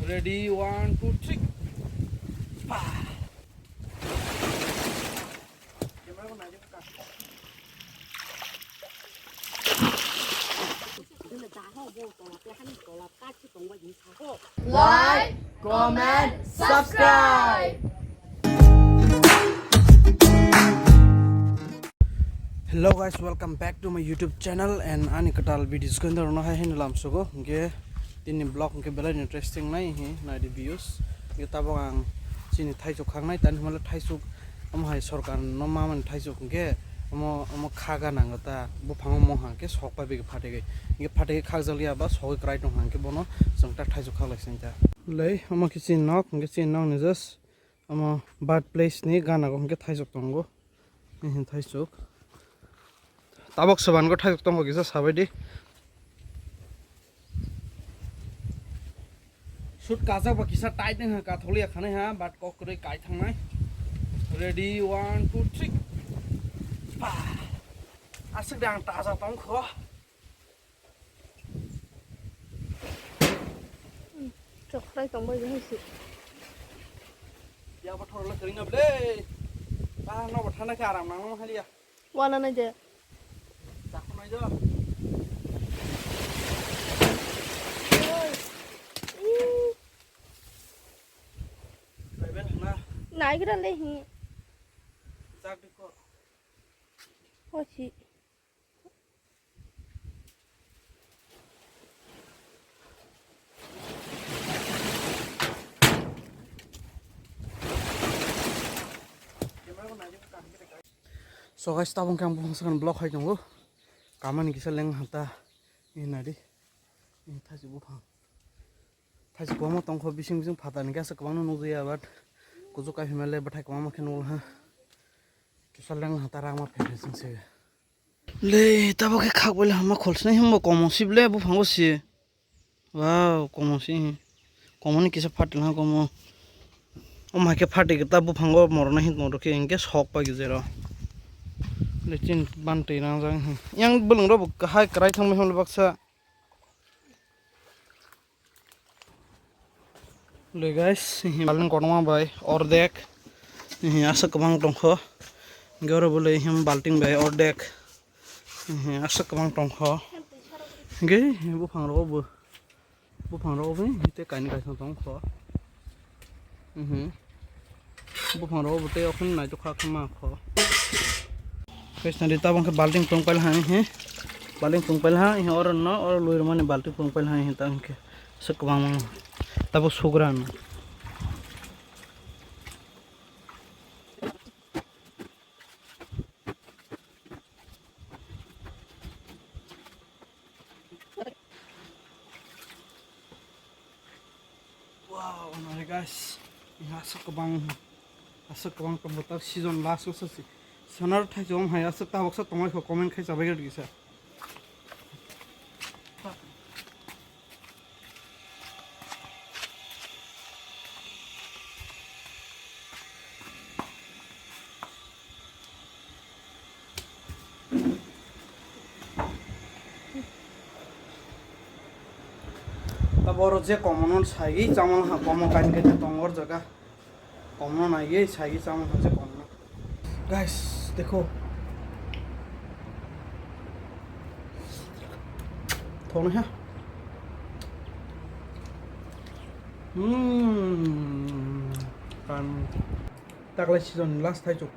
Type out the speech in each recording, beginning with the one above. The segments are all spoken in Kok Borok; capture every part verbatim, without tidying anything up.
Ready, one, two, three. Like, comment, subscribe. Hello guys, welcome back to my YouTube channel and ani kwtal videos ko ndorno hai hino lam sugo. Hingke tini vlog hingke belai interesting nai hi nai di views. Hingke tabok ang chini thaisuk khaknai tani hwnle thaisuk omo hai sorkar no ma mani thaisuk hingke omo, omo kha gana ta buphango moha hingke sok pai bege phategwi. Hingke phategwi khakjak liya ba sogwi kwrai tong hingke bono chwng ta thaisuk khaklai sing ta. Lei omo khe chini nok hingke chini nok ni just omo birth place ni gana go hingke thaisuk tongo. Ehe, thaisuk. Tabok saban go thaisuk tongo kisa sabai di. Shoot kajak ba kisa tight wngkha, katholiya khanai ha, but kok kwrwi kai thangnai. Ready, one, two, three. Pa. Aswk de ang taja tong kho. Chokrai tong bai hai se. Ya bo thorla kring na ble. Ba no bo thana khe aram nang no haliya. Wana na je. Chakhu nai jo. Oi. Ih. Bai ben na. Nai gra le hi. Chak di ko. Hochi. So guys, tabuk khe ang buphang sakani vlog khai tongo. Kamani kisa leng hata. Ini nadi. Ini thaisi buphang. Thaisi kwbangma tongkho bising bising phatarni khe aswk kwbangno nukjakya, but kuchuk kaphima le bwthai kwbangma khe nukla ha. Kisa leng hata rangma phaising se. Le, tabuk khe khak bai le hama khol sinai himbo komo sib le buphango si. Wow, komo si. Komo ni kisa phatil ha komo. Omo hai khe phatil ta buphango morok nai hin morok khe hingke sok pai gijero. Le chin ban twi rangjak. Yang bwlwng rok bo hai kwrai thang bai hwnle baksa. Le guys, balting kotorma bai ordek. Aswk kwbang tongkho. Hingke oro bo le him balting bai ordek. Aswk kwbang tongkho. Hingke buphang rogo bo. Buphang rogo bo tei kainwi kaisa tongkho. Buphang rogo bo tei okhorno naitok kha khe ma kho. Guys, nadi tabuk khe balting phung pail hai he. Balting phung pail hai he oro no, oro lui rwmani balting phung pail hai he ta hwnkhe. Aswk kwbangma. Tabuk sugra no. Wow, nai guys, aswk kwbang, aswk kwbang tongkho ta season last o se. Sonar thaisong hai aswk tabuk sa tongmai kho comment khai chabai rwdi sa. Taboro je komono saigi chamang ha komo kain kain tongor jaga. Komno naiwi saigi chamung hwnse komno. Guys, dekho. Thoknai ha. Hmm. Kan taklai season last thaichuk.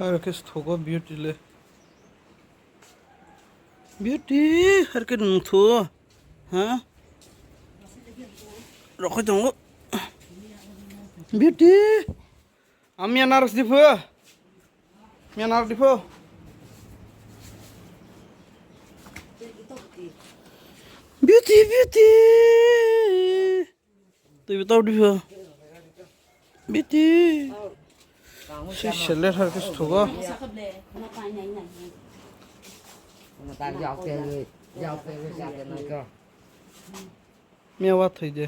Hai, khe thogo beauty le. Beauty, har khe nung thu, ha? Rokhoi tongo. Beauty. Ami anaros di pho. Mi anaros di pho. Beauty, beauty. Twi bi tok di pho. Biti. Si seler har kis thugo. Miya wa thoi de.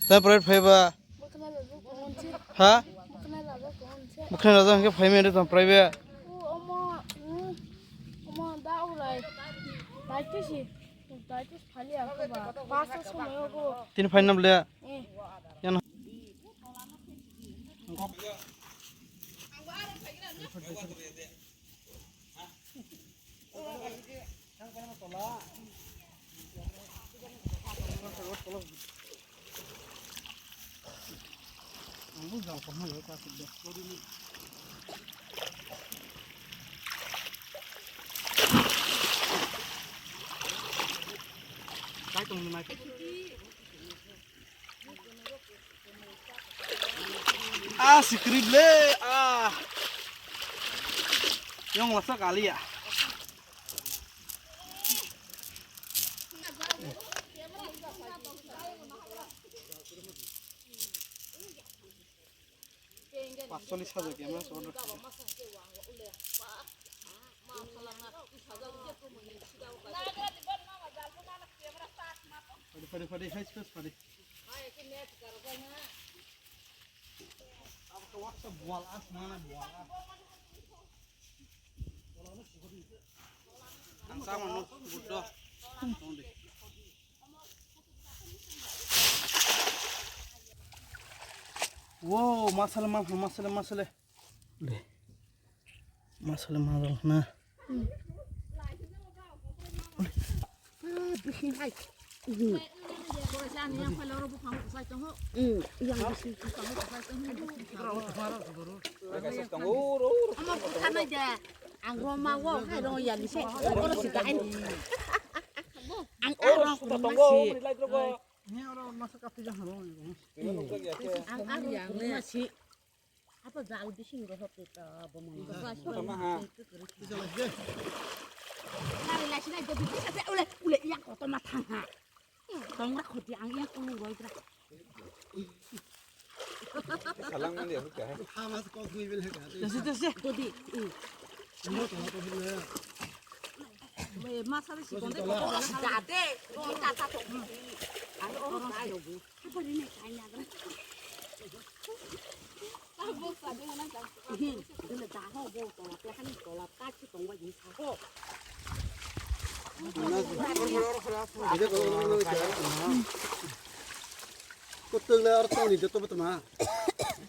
Ta prai phai ba. Ha? Bukhnai raja hingke phai mene tong prai be. Omo, omo da ulai. Daitisi. Daitisi phali ako ba. Pasta somoi ogo. Tin phai nam le. Eh. Yan. Ah, si krip le, ah. Yong lasa kali ya. Pasolis hajar kemera order. Padi, padi, padi, hai, sukses, padi. Ang sama no gudo. Wow, masale, masale, masale, masale. Le. Masale, masale na. Ang roma wo, hai rong ya ni se. Oro si dai. Ang aro kurma si. Ang aro kurma si. Apa jal bising rohok kita bomong. Nari lai sinai jadi bisa se ule ule yang kotor matang ha. Tongra khoti ang yang ulu roi gra. Salang mandi aku kah? Hamas kok hui bel ka. Jose jose. Kodi. Mo to to le. Masa de si konde ko jate. Ro ta ta to. Ano oro dai. Kutwng le aro tongni joto bwtwma.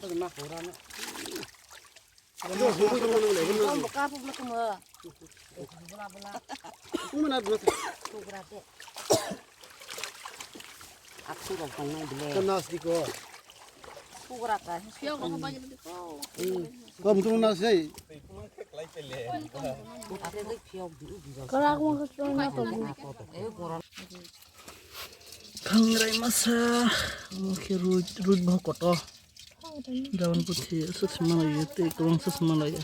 Tongna hora no. Bwla bwla. Bwla bwla. Tongmana bwla. Tugra de. Aku rok tongnai bwle. Tongna sdi ko. Tugra ka. Piyok rok bagi bagi ko. Kom tongna sei. Kara ko ko na to. Khangrai masa, omo khe rut, rut bo kotor. Jabon puthi, se sima laiya, tei kwbang se sima laiya.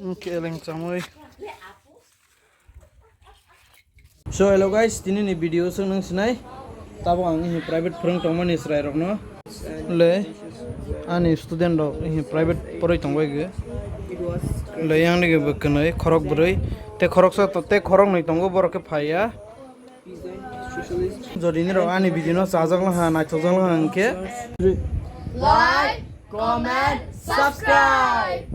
Omo khe eleng chamwi. So, hello guys, tini ni video se nung sinai. Tabuk ang ihi private phrwng tongmani chwrai rokno. Le, ani student rok ihi private poroi tongbai gwi. Le, yang nigi bwkwnwi khorok bwrwi. Te khoroksa to, te khorok nwi tongo, borok khe phaiya. Jodi nirok ani video no chajak laha, naithokjak laha hwnkhe, like, comment, subscribe.